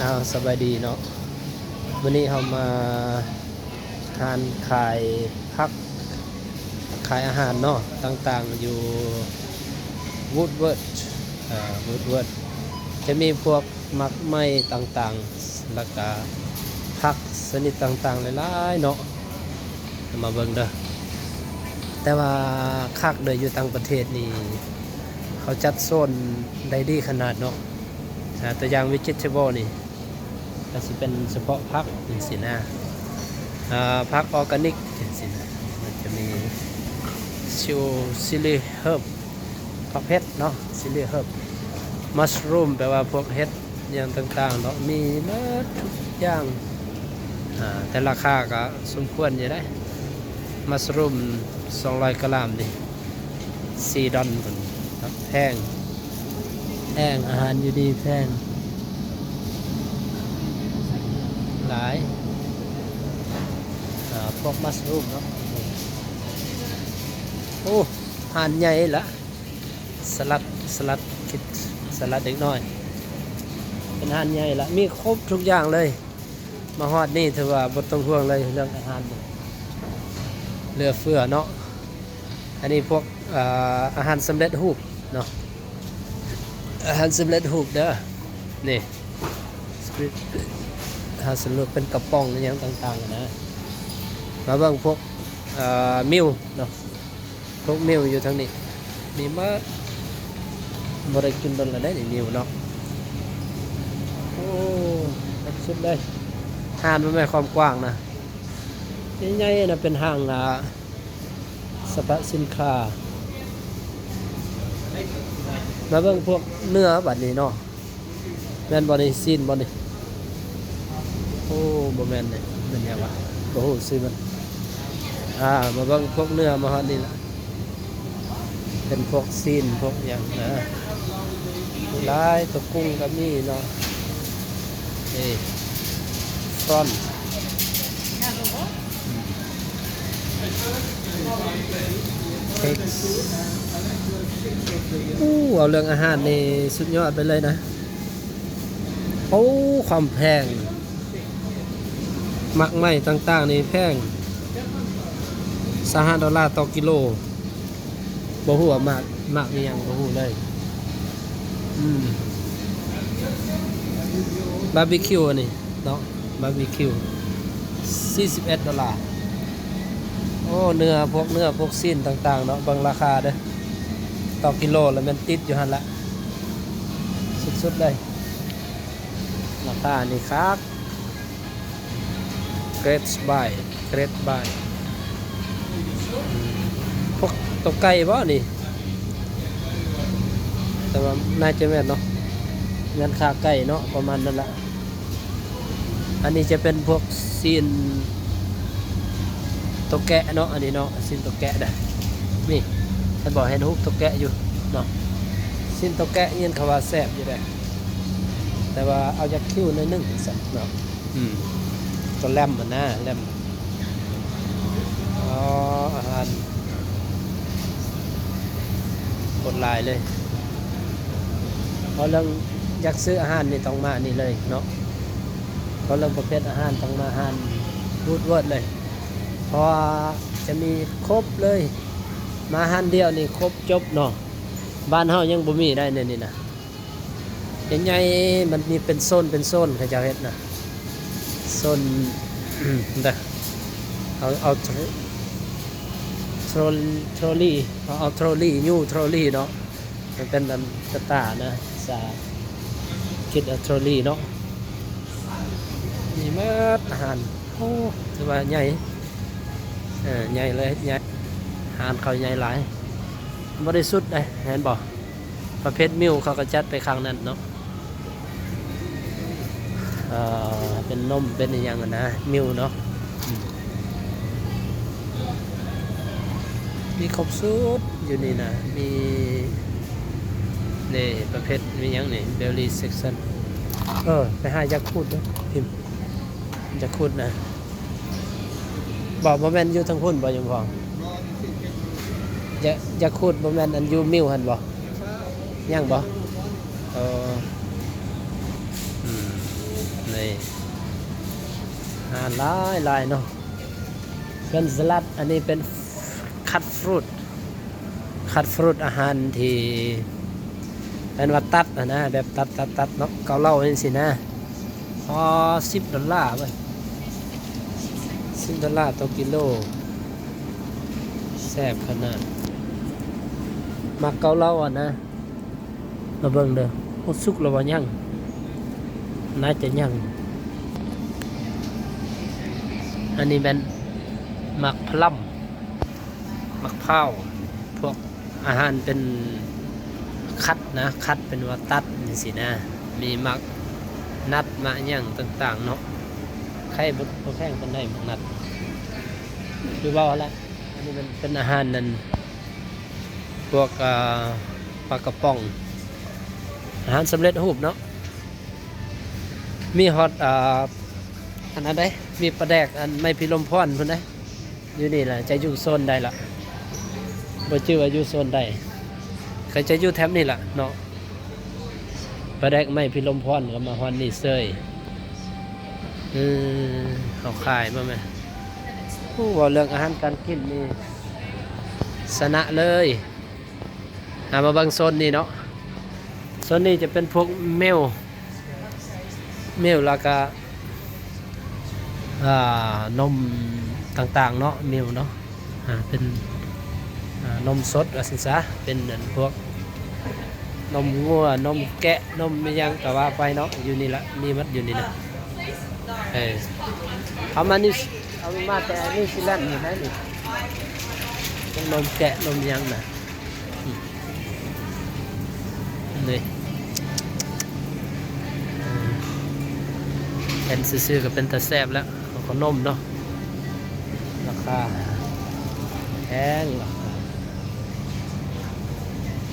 ອ້າວ ສະບາຍດີເນາະ, ມື້ນີ້ເຮົາມາຮ້ານຂາຍຜັກ ຂາຍອາຫານເນາະ ຕ່າງໆ ຢູ່ Woodworth ເອີ Woodworth ຈະມີພວກໝາກໄມ້ຕ່າງໆ ແລ້ວກະຜັກຊະນິດຕ່າງໆ ຫຼາຍໆ ເນາະ. ເຮົາມາເບິ່ງເດີ. ແຕ່ວ່າຄັກເດີ ຢູ່ຕ່າງປະເທດນີ້ ເຂົາຈັດໂຊນໄດ້ດີຂະໜາດເນາະ. ອາ ຕົວຢ່າງ vegetable ນີ້ ກໍຊິເປັນສະເພາະຜັກຈັ່ງຊີ້ນະ. ອາ ຜັກ organic ຈັ່ງຊີ້ນະ. ມັນຈະມີ celery herb ຜັກເຫັດເນາະ celery herb, mushroom ແປວ່າພວກເຫັດຫຍັງຕ່າງໆ ເນາະ ມີໝົດທຸກຢ່າງ. ອາ ແຕ່ລາຄາກໍສົມຄວນຢູ່ເດ້. ມັສຣູມສອງຮ້ອຍກຣາມນີ້ ສີ່ດອນພຸ້ນເນາະ. ແພງ ແພງ ອາຫານຢູ່ນີ້ແພງຫຼາຍ. ອາ ພວກມັສຣູມເນາະ. ໂອ້ ຮ້ານໃຫຍ່ລະ. ສະຫຼັດ ສະຫຼັດ ຄິດສະຫຼັດເດັກນ້ອຍ. ເປັນຮ້ານໃຫຍ່ລະ ມີຄົບທຸກຢ່າງເລີຍ. ມາຮອດນີ້ຖືວ່າບໍ່ຕ້ອງຫ່ວງເລີຍເລື່ອງອາຫານນີ້ ເຫຼືອເຟືອເນາະ. ອັນນີ້ພວກ ເອີ ອາຫານສຳເລັດຮູບເນາະ ອາຫານສຳເລັດຮູບເດີ. ນີ້ ອາຫານສຳເລັດເປັນກະປ໋ອງອີ່ຫຍັງຕ່າງໆ ນະ. ມາເບິ່ງພວກ ເອີ ມິວເນາະ. ພວກມິວຢູ່ທາງນີ້ມີໝົດ. ບໍ່ໄດ້ກິນດົນແລ້ວເດ້ນີ້ ມິວເນາະ. ໂອ້ ສຸດເລີຍ. ຮ້ານມັນແມ່ນຄວາມກວ້າງນະ ໃຫຍ່ໆ ນະ ເປັນຫ້າງ ອາ ສະພະສິນຄ້າ. ມາເບິ່ງພວກເນື້ອບັດນີ້ເນາະ. ແມ່ນບໍ່ນີ້? ຊີ້ນບໍ່ນີ້? ໂອ້ ບໍ່ແມ່ນເດ້. ແມ່ນຫຍັງວະ? ບໍ່ຮູ້ຊື່ມັນ. ອາ ມາເບິ່ງພວກເນື້ອ ມາຮອດນີ້ລະ ເປັນພວກຊີ້ນ ພວກຫຍັງນະ ຫຼາຍ. ຕົວກຸ້ງກໍມີເນາະ. ເອີ ຟຣອນ ເທັກ ໂອ້ ເວົ້າເລື່ອງອາຫານນີ້ສຸດຍອດໄປເລີຍນະ. ໂອ້ ຄວາມແພງ ໝາກໄມ້ຕ່າງໆ ນີ້ແພງ ຊາວຫ້າດອນລາຕໍ່ກິໂລ. ບໍ່ຮູ້ວ່າໝາກ ໝາກອີ່ຫຍັງ ບໍ່ຮູ້ເລີຍ. ອືມ ບາບີຄິວອັນນີ້ເນາະ ບາບີຄິວ ສີ່ສິບເອັດດອນລາ. ໂອ້ ເນື້ອ ພວກເນື້ອ ພວກຊີ້ນຕ່າງໆ ເນາະ. ເບິ່ງລາຄາເດີ ຕໍ່ກິໂລລະແມ່ນຕິດຢູ່ຫັ້ນລະ ສຸດໆ ເລີຍ. ລາຄານີ້ຄັກ. ເກຣດບາຍ ເກຣດບາຍ ອືມ ພວກຕົວໄກ່ບໍ່ນີ້? ແຕ່ວ່າໜ້າຈະແມ່ນເນາະ ແມ່ນຂາໄກ່ເນາະ ປະມານນັ້ນລະ. ອັນນີ້ຈະເປັນພວກຊີ້ນຕົວແກະເນາະ ອັນນີ້ເນາະ ຊີ້ນຕົວແກະເດ້. ນີ້ ເຫັນບໍ່? ເຫັນຮູບຕົວແກະຢູ່ເນາະ. ຊີ້ນຕົວແກະນີ້ເຂົາວ່າແຊບຢູ່ເດ້ ແຕ່ວ່າເອົາຢາກຄິວໜ້ອຍໜຶ່ງຊັ້ນເນາະ. ອືມ ຕົວແລັມຫັ້ນນະ ແລັມ. ອໍ ອາຫານໂຄດຫຼາຍເລີຍ. ເວົ້າເລື່ອງຢາກຊື້ອາຫານນີ້ຕ້ອງມານີ້ເລີຍເນາະ. ເວົ້າເລື່ອງປະເພດອາຫານຕ້ອງມາຮ້ານ Woodworth ເລີຍ ເພາະວ່າຈະມີຄົບເລີຍ. ມາຮ້ານດຽວນີ້ຄົບຈົບເນາະ. ບ້ານເຮົາຍັງບໍ່ມີໄດ໋ແນວນີ້ນະ. ໃຫຍ່ໆ ມັນມີເປັນໂຊນເປັນໂຊນ ເຂົາເຈົ້າເຮັດນະ ໂຊນ ເດີ ເອົາ ເອົາໂທຣ ໂທຣລີ ເອົາໂທຣລີ New Trolley ເນາະ. ມັນເປັນອັນກະຕ່ານະ ພາສາອັງກິດ ເອົາໂທຣລີເນາະ. ມີໝົດອາຫານ. ໂອ້ ຖືວ່າໃຫຍ່ ເອີ ໃຫຍ່ເລີຍ ໃຫຍ່ ຮ້ານເຂົາໃຫຍ່ຫຼາຍ. ບໍ່ໄດ້ສຸດເດ້ ເຫັນບໍ່? ປະເພດມິວເຂົາກໍຈັດໄປຂ້າງນັ້ນເນາະ. ເອີ ເປັນນົມ ເປັນອີ່ຫຍັງຫັ້ນນະ ມິວເນາະ. ອືມ ມີຄົບສຸດຢູ່ນີ້ນະ ມີ ນີ້ ປະເພດມີຫຍັງນີ້ Dairy Section. ເອີ ໄປຫາຢາຄູດເດີ ພິມຢາຄູດນະ. ບໍ່ ບໍ່ແມ່ນຢູ່ທາງພຸ້ນບໍ່ ຍັງບໍ່? ຢາ ຢາຄູດບໍ່ແມ່ນອັນຢູ່ມິວຫັ້ນບໍ່? ຍັງບໍ່? ເອີ ອືມ ນີ້ ອາຫານຫຼາຍໆເນາະ ເປັນສະຫຼັດ. ອັນນີ້ເປັນຄັດຟຣຸດ ຄັດຟຣຸດ ອາຫານທີ່ເອີ້ນວ່າຕັດຫັ້ນນະ ແບບຕັດໆໆເນາະ ເກົາເລົາຈັ່ງຊີ້ນະ. ອໍ ສິບໂດລາເວີ້ຍ ສິບໂດລາຕໍ່ກິໂລ ແຊບຂະໜາດ. ມັກເກົາເລົາຫັ້ນນະ. ມາເບິ່ງເດີ ໂອ້ ສຸກແລ້ວບໍ່? ຍັງ ໜ້າຈະຍັງ. ອັນນີ້ແມ່ນໝາກພະລຳ ໝາກພ້າວ ພວກອາຫານເປັນຄັດນະ ຄັດເປັນວ່າຕັດຈັ່ງຊີ້ນະ. ມີໝາກນັດ ໝາກຫຍັງຕ່າງໆເນາະ. ໄຂ່ບໍ່ ບໍ່ແພງປານໃດໝາກນັດ ຄືເວົ້າຫັ້ນແຫຼະ. ອັນນີ້ມັນເປັນອາຫານນັ້ນ ພວກ ເອີ ປາກະປ໋ອງ ອາຫານສຳເລັດຮູບເນາະ. ມີຮອດ ເອີ ອັນນັ້ນເດ້ ມີປາແດກອັນໄມ້ພິລົມພອນພຸ້ນເດ້. ຢູ່ນີ້ລະ ຈະຢູ່ໂຊນໃດລະ ບໍ່ຈື່ວ່າຢູ່ໂຊນໃດ. ກໍຈະຢູ່ແຖບນີ້ລະເນາະ. ປາແດກໄມ້ພິລົມພອນກໍມາຮອດນີ້ເສີຍ. ເອີ ເຂົາຂາຍມາແມ່. ໂອ້ ເວົ້າເລື່ອງອາຫານການກິນນີ້ຊະນະເລີຍ. ເອົາມາເບິ່ງໂຊນນີ້ເນາະ. ໂຊນນີ້ຈະເປັນພວກມິວ ມິວ ແລ້ວກະ ອ່າ ນົມຕ່າງໆເນາະ ມິວເນາະ. ອ່າ ເປັນ ອ່າ ນົມສົດວ່າຊັ້ນຊະ ເປັນອັນພວກນົມງົວ ນົມແກະ ນົມອີ່ຫຍັງກະວ່າໄປເນາະ. ຢູ່ນີ້ລະ ມີໝົດຢູ່ນີ້ນະ. ເອີ ເອົາມານິວ ເອົາມາແຕ່ນິວຊີແລນນີ້ໄດ໋ນີ້ ນົມແກະ ນົມຫຍັງນະ. ນີ້ ເຫັນຊື່ໆກໍເປັນຕາແຊບແລ້ວ. ເອົາຂະໜົມເນາະ ລາຄາແພງ ລາຄາ.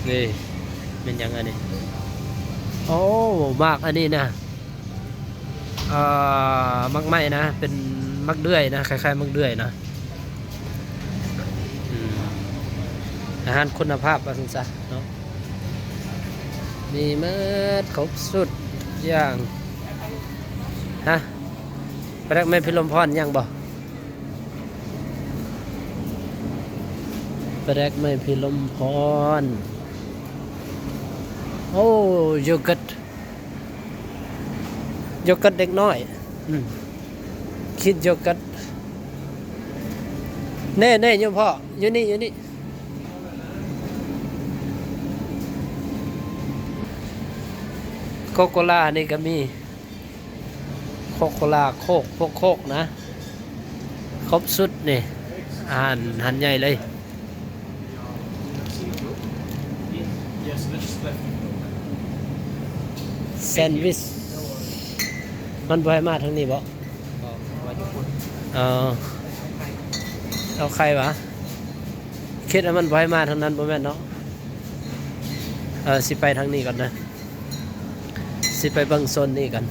ນີ້ແມ່ນຫຍັງອັນນີ້? ໂອ້ ໝາກອັນນີ້ນະ ເອີ ໝາກໄມ້ນະ ເປັນໝາກເດືອຍນະ ຄ້າຍໆໝາກເດືອຍນະ. ອືມ ອາຫານຄຸນນະພາບວ່າຊັ້ນຊະເນາະ. ມີໝົດຄົບສຸດຢ່າງ. ຮະ ປາແດກໄມ້ພິລົມພອນຍັງບໍ່? ປາແດກໄມ້ພິລົມພອນ. ໂອ້ ໂຢເກີດ ໂຢເກີດເດັກນ້ອຍ. ອືມ ຄິດໂຢເກີດ. ເນ່ໆ ໂຍມພໍ່ ຢູ່ນີ້ ຢູ່ນີ້. ໂກໂກລານີ້ກໍມີ ໂຄໂຄລາ ໂຄກ ພວກໂຄກນະ ຄົບສຸດນີ້ ອາຫານ ອາຫານໃຫຍ່ເລີຍ. ແຊນວິຊ ມັນບໍ່ໃຫ້ມາທາງນີ້ບໍ? ເອີ ເອົາໄຂ່ຫວາ? ຄິດວ່າມັນບໍ່ໃຫ້ມາທາງນັ້ນ ບໍ່ແມ່ນເນາະ? ເອີ ຊິໄປທາງນີ້ກ່ອນເດີ ຊິໄປເບິ່ງໂຊນນີ້ກ່ອນ.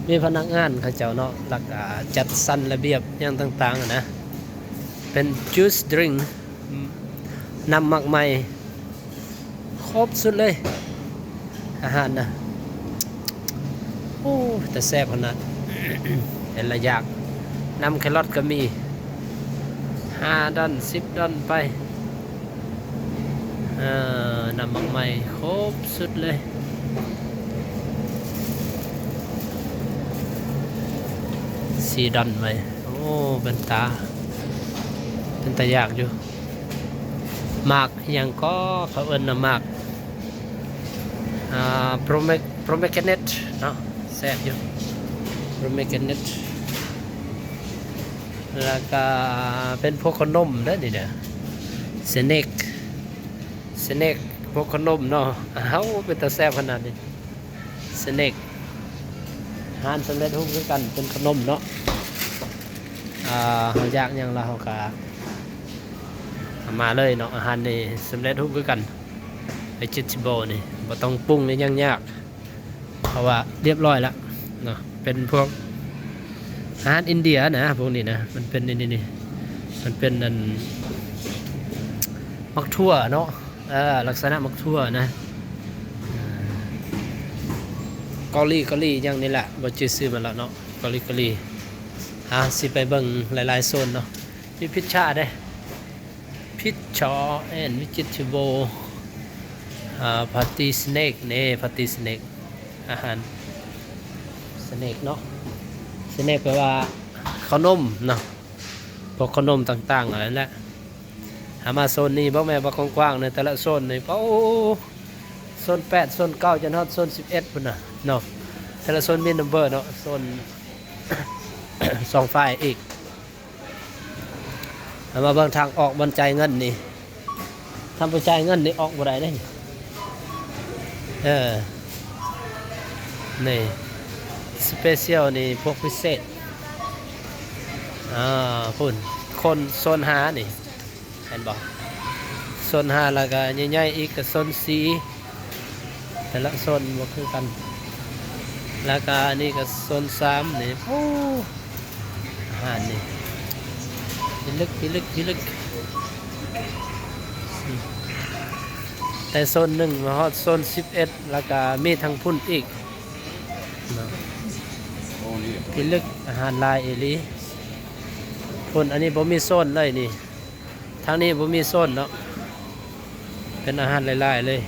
ມີພະນັກງານເຂົາເຈົ້າເນາະ ແລ້ວກະຈັດສັນລະບຽບຫຍັງຕ່າງໆຫັ້ນນະ. ເປັນຈູສດຣິງ ນ້ຳໝາກໄມ້ ຄົບສຸດເລີຍ ອາຫານນະ. ໂອ້ ແຕ່ແຊບຂະໜາດ ເປັນລະຢາກ. ນ້ຳແຄຣອດກໍມີ ຫ້າດອນ ສິບດອນໄປ. ເອີ ນ້ຳໝາກໄມ້ຄົບສຸດເລີຍ ສີ່ດອນໄວ້. ໂອ້ ເປັນຕາ ເປັນຕາຢາກຢູ່. ໝາກອີ່ຫຍັງກໍ ເຂົາເອີ້ນວ່າໝາກ ອ່າ ໂປຣເມ ໂປຣເມກຣາເນັດເນາະ ແຊບຢູ່ ໂປຣເມກຣາເນັດ. ແລ້ວກະເປັນພວກຂະໜົມເດີນີ້ເດີ ສະເນັກ ສະເນັກ ພວກຂະໜົມເນາະ. ເຮົາ ເປັນຕາແຊບຂະໜາດນີ້ ສະເນັກ. ອາຫານສຳເລັດຮູບຄືກັນ ເປັນຂະໜົມເນາະ. ອ່າ ເຮົາຢາກຫຍັງລະເຮົາກະເອົາມາເລີຍເນາະ. ອາຫານນີ້ສຳເລັດຮູບຄືກັນ vegetable ນີ້ ບໍ່ຕ້ອງປຸງອີ່ຫຍັງຍາກ ເພາະວ່າລຽບຮ້ອຍລະເນາະ. ເປັນພວກອາຫານອິນເດຍນະ ພວກນີ້ນະ ມັນເປັນນີ້ ນີ້ ມັນເປັນອັນ ໝາກຖົ່ວເນາະ. ເອີ ລັກສະນະໝາກຖົ່ວນະ. ເກົາຫຼີ ເກົາຫຼີຫຍັງນີ້ແຫຼະ ບໍ່ຈື່ຊື່ມັນລະເນາະ ເກົາຫຼີ ເກົາຫຼີ. ອ່າ ຊິໄປເບິ່ງຫຼາຍໆໂຊນເນາະ. ມີພິດຊາເດ້ ພິດຊາ ແອນ ເວຈີເທເບິນ ອ່າ ພາຕີສະເນັກເດ້ ພາຕີສະເນັກ ອາຫານສະເນັກເນາະ. ສະເນັກແປວ່າເຂົ້າໜົມເນາະ ພວກເຂົ້າໜົມຕ່າງໆ ອັນນັ້ນແຫຼະ. ຫາມາໂຊນນີ້ເບິ່ງແມ່ ວ່າກວ້າງໆ ໃນແຕ່ລະໂຊນນີ້ ໂອ້ ໂຊນແປດ ໂຊນເກົ້າ ຈົນຮອດໂຊນສິບເອັດພຸ້ນນະເນາະ. ແຕ່ລະໂຊນມີນັມເບີເນາະ ໂຊນສອງຝ່າຍອີກ. ເຮົາມາເບິ່ງທາງອອກບ່ອນຈ່າຍເງິນນີ້ ຖ້າບໍ່ຈ່າຍເງິນນີ້ອອກບໍ່ໄດ້ເດ້. ເອີ ນີ້ ສະເປຊຽວນີ້ ພວກພິເສດ. ອ່າ ພຸ້ນ ຄົນໂຊນຫ້ານີ້ ເຫັນບໍ່? ໂຊນຫ້າ ແລ້ວກະໃຫຍ່ໆອີກກະໂຊນສີ່ ແຕ່ລະໂຊນບໍ່ຄືກັນ. ແລ້ວກະອັນນີ້ກະໂຊນສາມນີ້ ໂອ້ ອາຫານນີ້ພິລຶກ ພິລຶກ ພິລຶກ. ແຕ່ໂຊນໜຶ່ງມາຮອດໂຊນສິບເອັດ ແລ້ວກະມີທາງພຸ້ນອີກເນາະ ພິລຶກ. ອາຫານຫຼາຍອີ່ຫຼີ ພຸ້ນ ອັນນີ້ບໍ່ມີໂຊນເລີຍນີ້. ທາງນີ້ບໍ່ມີໂຊນເນາະ ເປັນອາຫານຫຼາຍໆເລີຍ.